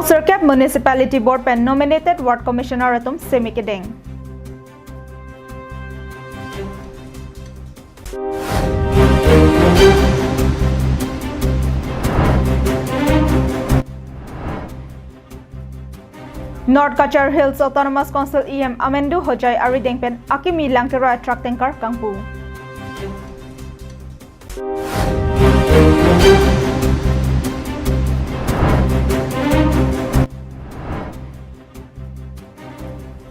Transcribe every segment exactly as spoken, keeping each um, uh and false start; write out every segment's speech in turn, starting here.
Sirkep Municipality Board pen nominated Ward Commissioner atum semi kedeng. North Cachar Hills Autonomous Council E M Amendu Hojai arideng pen akimi langkeroi a-truck tanker kangpu.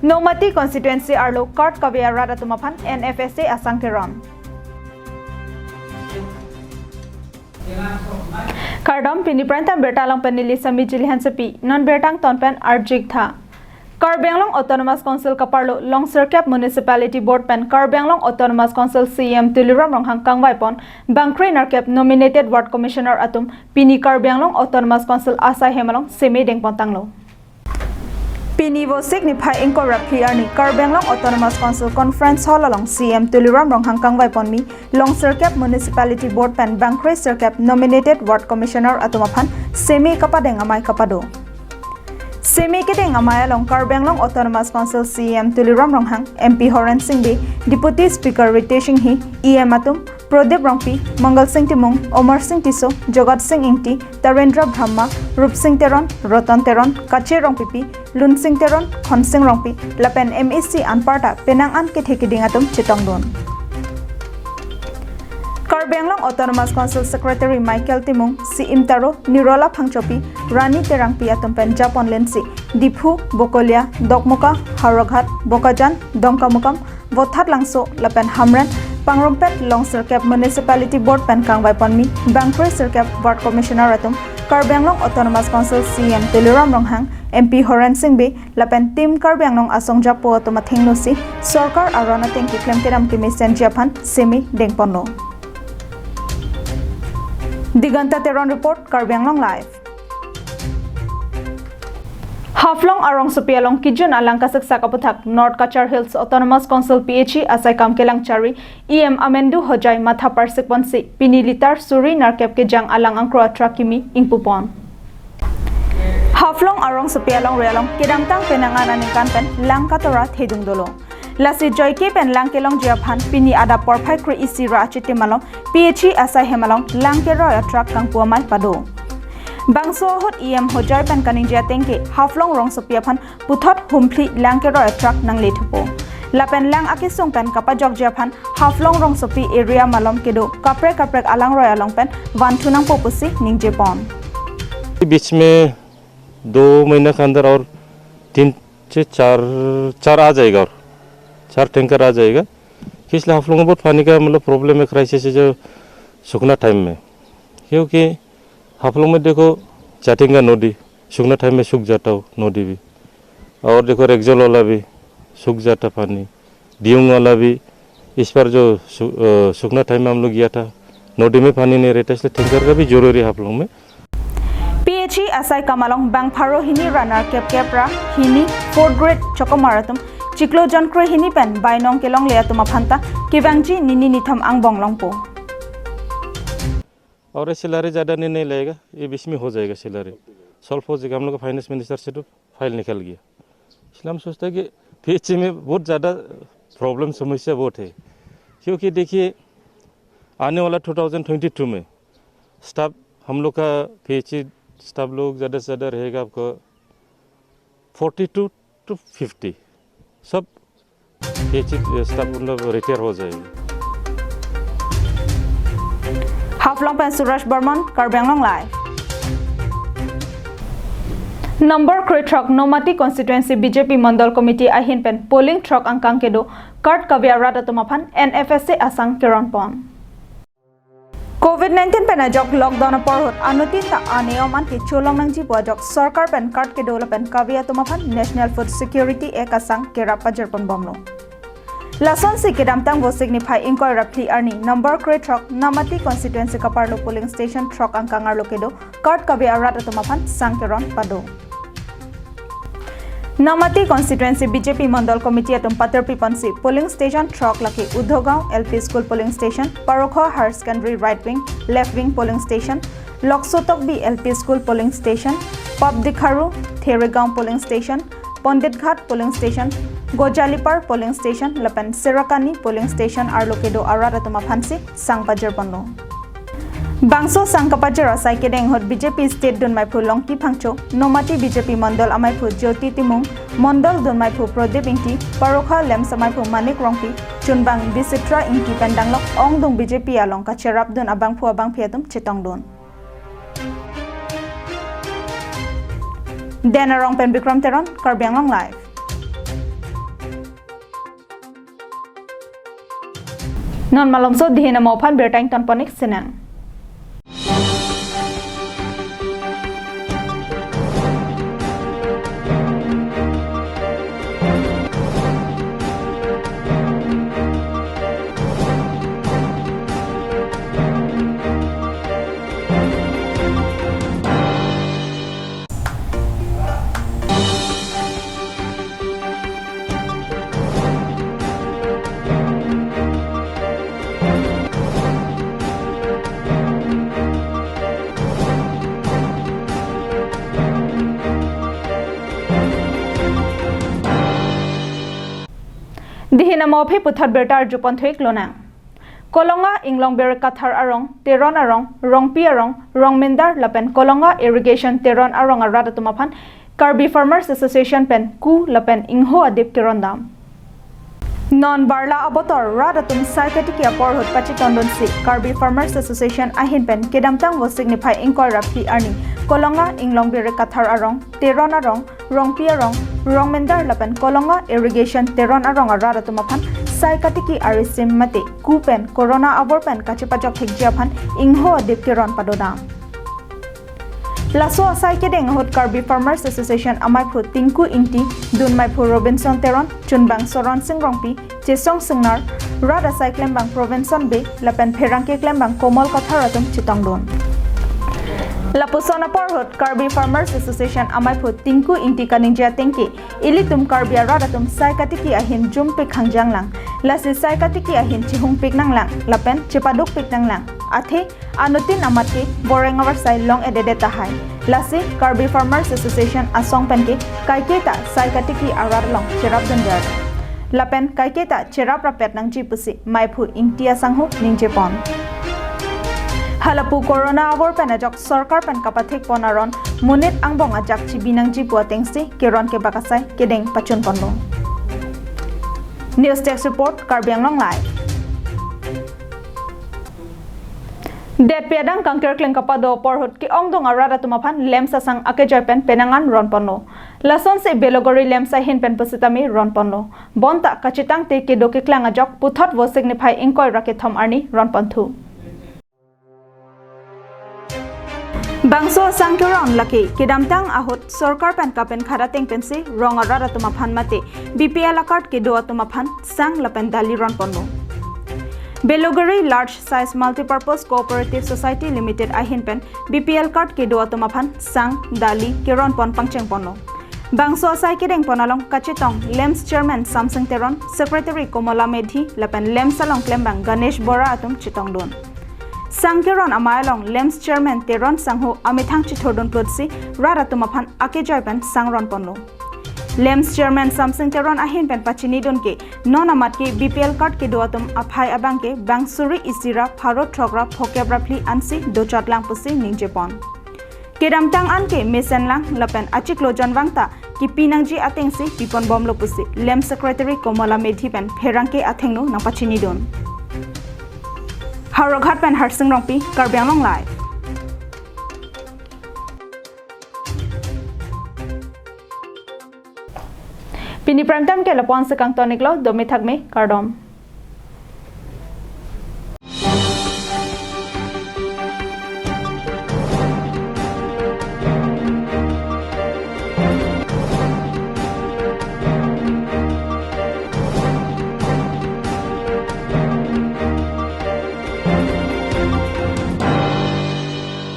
Nomati constituency arlo card kave arat atum aphan N F S A asang keron. Kardom, pini prime time birta along pen neli Sami Jili Hansepi, non birta angton pen arjik tha. Karbi Anglong Autonomous Council kaparlo Longsirkep Municipality Board pen Karbi Anglong Autonomous Council C E M Tuliram Ronghang kangvaipon bangkre nerkep nominated Ward Commissioner atum pini Karbi Anglong Autonomous Council asai hem along semi dengpon tanglo. Pini Vosik niphai ingkoi ra phli arni Karbi Anglong Autonomous Council Conference Hall along C E M Tuliram Ronghang kangvaiponmi Longsirkep Municipality Board pen bangkre sirkep nominated Ward Commissioner atum aphan semi kapadeng amei kapado. Semi kedeng amei along Karbi Anglong Autonomous Council C E M Tuliram Ronghang, M P Horen Sing Bey, Deputy Speaker Ritesh Enghi, E M atum Prodip Rongpi, Mangal Sing Timung, Omar Sing Tisso, Jagat Sing Ingti, Tarendra Brahma, Rup Sing Teron, Roton Teron, Kache Rongpipi, Lun Sing Teron, Khon Sing Rongpi lapen M A C anparta penang an kethe kiding atum chetongdun. Karbi Anglong Autonomous Council Secretary Michael Timung, C E M Taro, Nirola Phangchopi, Rani Terangpi atum pen japon lensi Diphu, Bokolia, Dokmoka, Howraghat, Bokajan, Dongkamukam, Vothatlangso lapen Hamren pangrumpet Longsirkep Municipality Board pen kangvaiponmi bangkre sirkep Ward Commissioner atum Karbi Anglong Autonomous Council C E M Tuliram Ronghang, M P Horen Sing Bey lapen Team Karbi Anglong asong japo atum athengno si sorkar aron ateng keklem kedam kemesenji aphan semi dengponlo. Diganta Teron report, Karbi Anglong Live. Haflong arongsopi along kejun alang kasiksak aputhak North Cachar Hills Autonomous Council P H E asai kam kelang chari E M Amendu Hojai matha parsikponsi pini litar suri nerkep kejang alang angkro a-truck kimi ingpupon. Haflong arongsopi alongri along kedamtang penang an aningkan pen lang katora thedung dolo. Lasi joike pen lang kelongji aphan pini adap porphai kre-isi ra achitim along P H E asai hem along lang keroi a-truck kangpu amei pado. Bangso ahut E M Hojai pen kaningje ateng ke Haflong rongsopi aphan puthot humphli lang keroi a-truck nangle thupo. Lapen lang akesung pen kapajokji aphan Haflong rongsopi area malom kedo kaprek kaprek alangroi along pen vanthu nangpo pusi ningjepon. बीच में दो महीना के अंदर और तीन से चार, चार आ जाएगा और चार टैंकर आ जाएगा। इसलिए हाफलोंग में बहुत पानी का मतलब प्रॉब्लम है, क्राइसिस है जो सूखना टाइम में, क्योंकि हाफलोंग में देखो जाटिंगा नदी, सूखना टाइम में सूख जाता हो नदी भी, और देखो रेगजोल वाला भी सूख जाता पानी, दियोंग वाला भी। इस बार जो सु-, अ, सूखना टाइम में हम लोग गया था, नदी में पानी नहीं रहता, इसलिए टैंकर का भी जरूरी है हाफलोंग में। P H E asai kam along bang pharo hini ra nerkep kep ra hini fourth grade chokomar atum chiklo jon kre hini pen bainong kelongle atum aphan ta kevangji nini nithom angbong longpo. और ये सैलरी ज़्यादा नहीं, नहीं लगेगा, ये बीच में हो जाएगा सैलरी। सॉल्व हो जाएगा, हम लोग का फाइनेंस मिनिस्टर से तो फाइल निकल गया। इसलिए हम सोचते हैं कि पीएचई में बहुत ज़्यादा प्रॉब्लम, समस्या बहुत है, क्योंकि देखिए, आने वाला टू थाउजेंड ट्वेंटी टू में स्टाफ, हम लोग का पीएचई स्टाफ लोग ज़्यादा से ज़्यादा रहेगा आपका फोर्टी टू टू फिफ्टी, सब पीएचई स्टाफ मतलब रिटायर हो जाएंगे। Haflong pen Suresh Barman, Karbi Anglong Live. Number krethrok Nomati constituency B J P Mandal Committee ahin pen polling throk angkang kedo card kave arat atum aphan N F S A asang keronpon. Covid nineteen pen ajok lockdown apor ahut anuttin ta ane-om an kecholong nangji pu ajok sorkar pen card kedo lapen kave atum aphan National Food Security Act asang kerap pajirpon bomlo. Lasonsi kedamtang Vosik niphai ingkoi ra phli arni number krethrok Nomati constituency kaparlo polling station throk angkang arlo kedo card kave arat atum aphan sang keron pado. Nomati constituency B J P Mandal Committee atum patirpiponsi polling station throk lake Udhogao L P School polling station, Parokho Higher Secondary right wing, left wing polling station, Lokso Tokbi L P School polling station, Papdikharu, Theregaon polling station, Ponditghat polling station, Gojalipar polling station lapen Serakani polling station arlo kedo arat atum aphansi sang pajirponlo. Bangso sang kapajir asai kedeng ahut B J P state dunmaiphu Longki Phangcho, Nomati B J P mondol amaiphu Jyoti Timung, mondol dunmaiphu Pradip Ingti, Parokha LAMPS amaiphu Manik Rongpi, chunbang Bisitra Ingti pen danglok ongdung B J P along kacherapdun abangphu abangphi atum chetongdun. Den Arong pen Bikram Teron, Karbi Anglong Live. Non malomso dihin amo aphan birta ingtonpon-ik sinang. Dihin amo aphi puthot birta arjupon thu-ik lonang. Kolonga, Inglongberik Kathar arong, Teron arong, Rongpi arong, Rongmindar lapen Kolonga Irrigation Teron arong arat atum aphan Karbi Farmers Association pen ku lapen ingho adip kerondam. Non barla abotor rat atum sai katiki apor ahut pachetongdunsi Karbi Farmers Association ahin pen kedamtang Vosik niphai ingkoi ra phli arni Kolonga, Inglongberik Kathar arong, Teron arong, Rongpi arong, Rongmindar lapen Kolonga Irrigation Teron arong arat atum aphan sai katiki arisim mate ku pen corona abor pen kachepajok thekji aphan ingho adip keron padodam. Laso asai kedeng ahut Karbi Farmers Association amaiphu Tinku Ingti, dunmaiphu Robinson Teron, chunbang Soron Sing Rongpi, Chesong Singnar, rat asai klembang Provinson Bey lapen pherangke klembang Komol Kathar atum chetongdun. Lapuson apor ahut Karbi Farmers Association amaiphu Tinku Ingti kaningje ateng ke, ilitum Karbi arat atum sai katiki ahin jumpik hangjang lang, lasi sai katiki ahin chihungpik nanglang lapen chepadukpik nanglang, athe anuttin amat ke boreng avarsai long-ededet tahai. Lasi Karbi Farmers Association asong pen ke kaiketa sai katiki arat along cherapdun jar lapen kaiketa cheraprapet nangji pusi maiphu Ingti asangho ningjepon. Halapu corona abor pen ajok sorkar pen kapathikpon aron monit angbong ajak chibi nangji pu atengsi keron kebak asai kedeng pachunponlo. News Desk Report, Karbi Anglong Live. Detpi adang kangkirkling kapado apor ahut ke-ongdung arat atum aphan LAMPS asang akejoi pen penang an ronponlo. Lasonsi Belogori LAMPS ahin pen pusitame ronponlo. Bonta kachetangte kedo keklang ajok puthot Vosik niphai ingkoi ra kethom arni ronponthu. Bangso asang keron lake kedamtang ahut sorkar pen kapenkhat ateng pensi rong arat atum aphan mate B P L a-card kedo atum aphan sang lapen dali ronponlo. Belogori Large Size Multipurpose Cooperative Society Limited ahin pen B P L card kedo atum aphan sang, dali keronpon pangchengponlo. Bangso asai kedengpon along kachetong LAMPS Chairman Samsing Teron, Secretary Komola Medhi lapen LAMPS along klembang Ganesh Bora atum chetongdun. Sang keron amei along LAMPS Chairman Teron sangho amethang chethurdun plotsi rat atum aphan akejoi pen sang ronponlo. LAMPS Chairman Samsing Teron ahin pen pachinidun ke, non amat ke B P L card kedo atum aphai abang ke bang suri isi ra pharo throk ra phokep ra phli ansi dochotlang pusi ningjepon. Kedamtang an ke mesenlang lapen achiklo jonvang ta kipi nangji atengsi piponbomlo pusi LAMPS Secretary Komola Medhi pen pherangke athengno nangpachinidun. Howraghat pen Harsing Rongpi, Karbi Anglong Live. Pini prime time ke lapu-ansi kangton-iklo, domi thakmi, kardom.